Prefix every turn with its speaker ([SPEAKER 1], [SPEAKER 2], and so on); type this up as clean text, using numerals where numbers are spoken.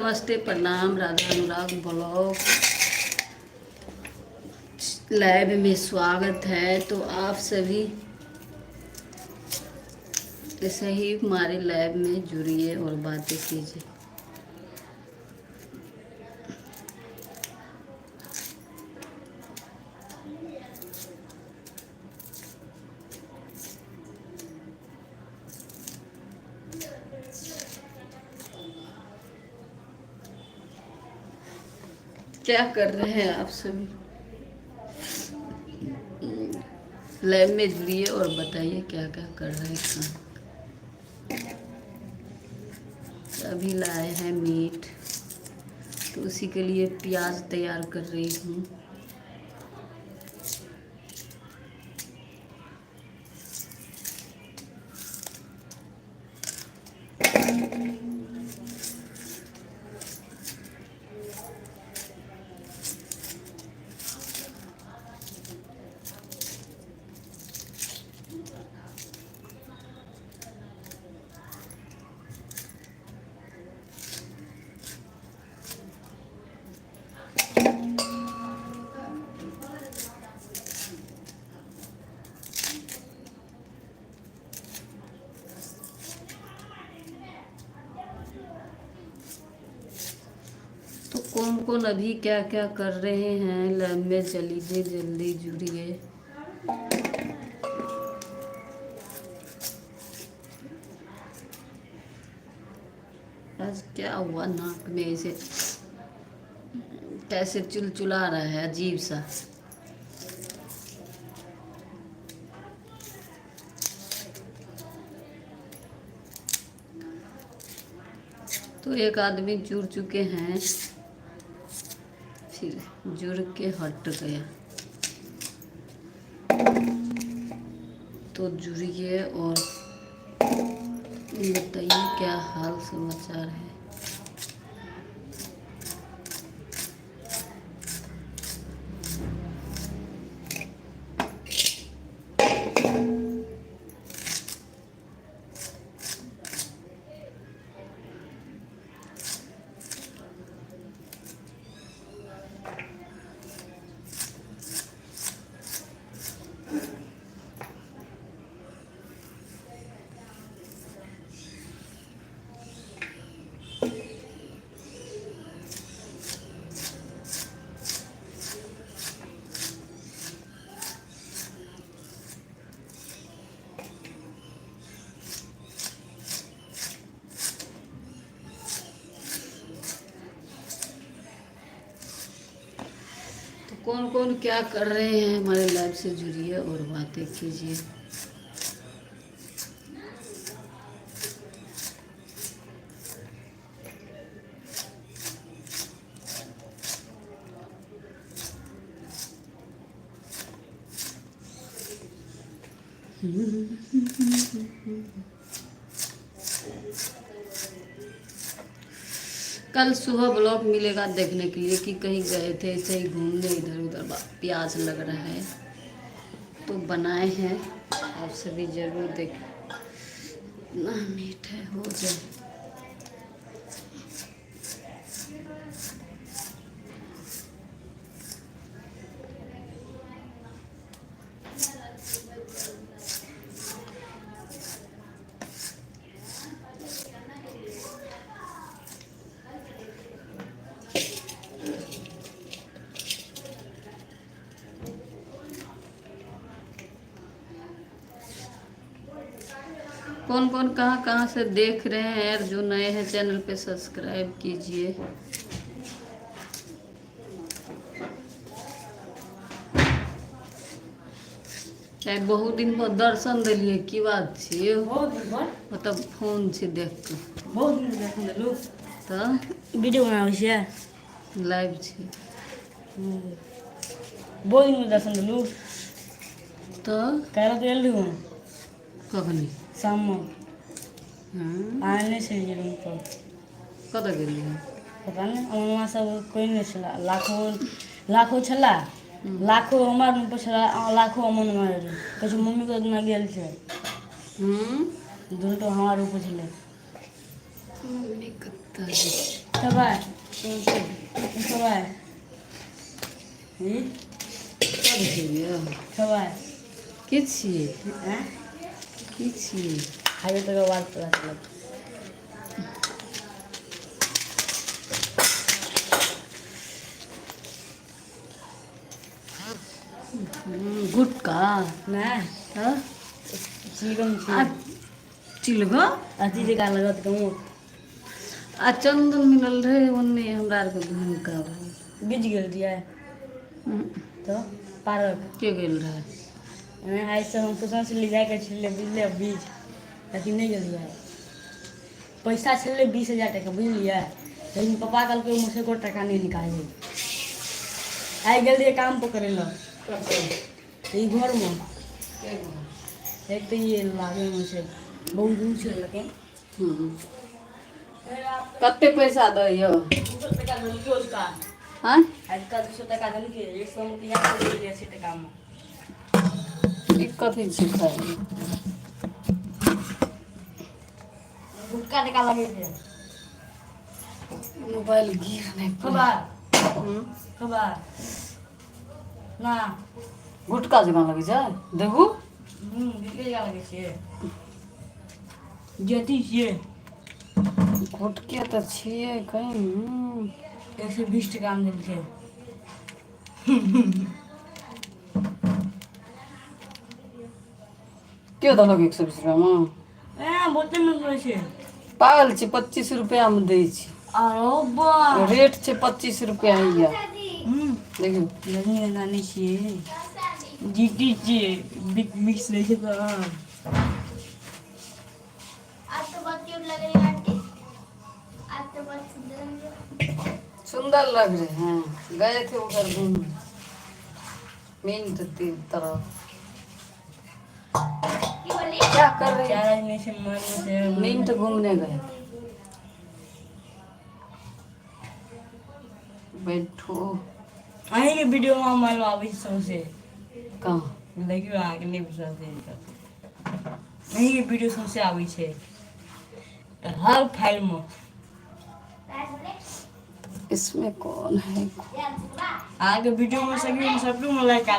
[SPEAKER 1] नमस्ते, प्रणाम। राधा अनुराग blog live में स्वागत है। तो आप सभी ऐसे ही हमारे लाइव में जुड़िए और बातें कीजिए। क्या कर रहे हैं आप सभी? लाइव में जुड़िए और बताइए क्या क्या कर रहे हैं। खाना अभी लाए हैं मीट, तो उसी के लिए प्याज तैयार कर रही हूँ। तो कौन कौन अभी क्या क्या कर रहे हैं लाइव में चलीजिए, जल्दी जुड़िए। आज क्या हुआ नाक में, ऐसे कैसे चुलचुला रहा है अजीब सा। तो एक आदमी जुड़ चुके हैं, फिर जुड़ के हट गया। तो जुड़िए और बताइए क्या हाल समाचार है। तो कौन कौन क्या कर रहे हैं हमारे लाइव से जुड़िए और बातें कीजिए। कल सुबह ब्लॉग मिलेगा देखने के लिए कि कहीं गए थे ऐसे ही घूमने इधर उधर। प्याज लग रहा है तो बनाए हैं, आप सभी जरूर देख। इतना मीठ है हो जाए। कौन कौन कहाँ कहाँ से देख रहे हैं और जो नए हैं चैनल पे सब्सक्राइब कीजिए। चाहे बहुत दिन पर दर्शन दिलिए की बात छियै।
[SPEAKER 2] बहुत दिन पर।
[SPEAKER 1] मतलब फोन छै देख के।
[SPEAKER 2] बहुत दिन दर्शन देलू।
[SPEAKER 1] तऽ
[SPEAKER 2] वीडियो बनाबै छियै।
[SPEAKER 1] लाइव छै।
[SPEAKER 2] बहुत दिन दर्शन देलू।
[SPEAKER 1] तऽ
[SPEAKER 2] काल्हि तऽ एलू हँ।
[SPEAKER 1] कखनी?
[SPEAKER 2] शाममे।
[SPEAKER 1] हँ।
[SPEAKER 2] अहाँ नहि छलियै रूम पर।
[SPEAKER 1] कतऽ गेलियै?
[SPEAKER 2] पता नहि, अमनमा सब कोइ नहि छला। लाखो लाखो छला, लाखो हमरा रूम पर छला, लाखो अमन मार कहै छै मम्मी के दिना गेल छै।
[SPEAKER 1] हूँ।
[SPEAKER 2] दुनू हमरा रूम पर छलै।
[SPEAKER 1] मम्मी कतऽ गेल?
[SPEAKER 2] खेबै खेबै हूँ
[SPEAKER 1] कब छियै?
[SPEAKER 2] खेबै।
[SPEAKER 1] की छियै?
[SPEAKER 2] आँय?
[SPEAKER 1] की छियै?
[SPEAKER 2] खाइए तकर बाद पता चलत।
[SPEAKER 1] गुटका?
[SPEAKER 2] नहि।
[SPEAKER 1] हँ?
[SPEAKER 2] चिलगम
[SPEAKER 1] आ
[SPEAKER 2] छियै।
[SPEAKER 1] चिलगम।
[SPEAKER 2] अथी जकाँ लगत गाँव।
[SPEAKER 1] आ चन्दन मिलल रहै ओन्ने हमरा आरके घूमि कऽ आबै।
[SPEAKER 2] बीज गेल रहियै तऽ पार्क।
[SPEAKER 1] के गेल रहै?
[SPEAKER 2] नहि, आइसँ हम सोचने छलियै जाइके छलै बुझलियै बीज, लेकिन नहि गेलियै। पैसा छलै 20,000 टका बुझलियै, लेकिन पप्पा कहलकै ओहिमे एको टका नहि निकालै। आइ गेल रहियै काम पर करै लए ई घरमे। एक तऽ ई लागैमे छै, बहुत दूर छै लेकिन।
[SPEAKER 1] कते पैसा दैय?
[SPEAKER 2] 200 टका देलकै उसका।
[SPEAKER 1] आँय?
[SPEAKER 2] आजकल 200 टका देलकै, 100 मे तऽ इएह गेलियै 80 टकामे।
[SPEAKER 1] ई कथी छी खाय?
[SPEAKER 2] गुटका टका लगै छै।
[SPEAKER 1] मोबाइल गिर नहि पड़े।
[SPEAKER 2] खबर खबर ना।
[SPEAKER 1] गुटका जकाँ लगै छै, देखू।
[SPEAKER 2] गुटके जकाँ लगै छै, जति छियै।
[SPEAKER 1] गुटके तऽ छियै कहीं।
[SPEAKER 2] 120 टकामे देलकै।
[SPEAKER 1] के देलक 120 रुपैआमे?
[SPEAKER 2] ए, बहुते मिलबै छै।
[SPEAKER 1] पागल छै, 25 रुपैआमे दै छै।
[SPEAKER 2] आरो बा।
[SPEAKER 1] रेट छै 25 रुपैआ हैया। देखियौ।
[SPEAKER 2] रजनीगंधा नहि छियै, जीटी छियै, मिक्स रहै छै तऽ।
[SPEAKER 3] आज तो बहुत क्यूट लग रही है आंटी, आज तो बहुत सुंदर लग रही है।
[SPEAKER 1] सुंदर लग रहे हैं। गए थे उधर घूमने मिंट तीन तरफ।
[SPEAKER 3] की बोली?
[SPEAKER 1] क्या कर रहे
[SPEAKER 2] चार
[SPEAKER 1] हैं?
[SPEAKER 2] आदमी छै मन से।
[SPEAKER 1] मिंट घूमने गए थे। बैठो।
[SPEAKER 2] अहीँके वीडियोमे मोबाइल आबै छै सौंसे।
[SPEAKER 1] कहाँ?
[SPEAKER 2] देखियौ, अहाँके नहि विश्वास है तऽ अहीँके वीडियो सौंसे आबै छै हर फाइलमे।
[SPEAKER 1] इसमें कौन है?
[SPEAKER 2] अहाँके वीडियोमे सभी सबके लाइक आ।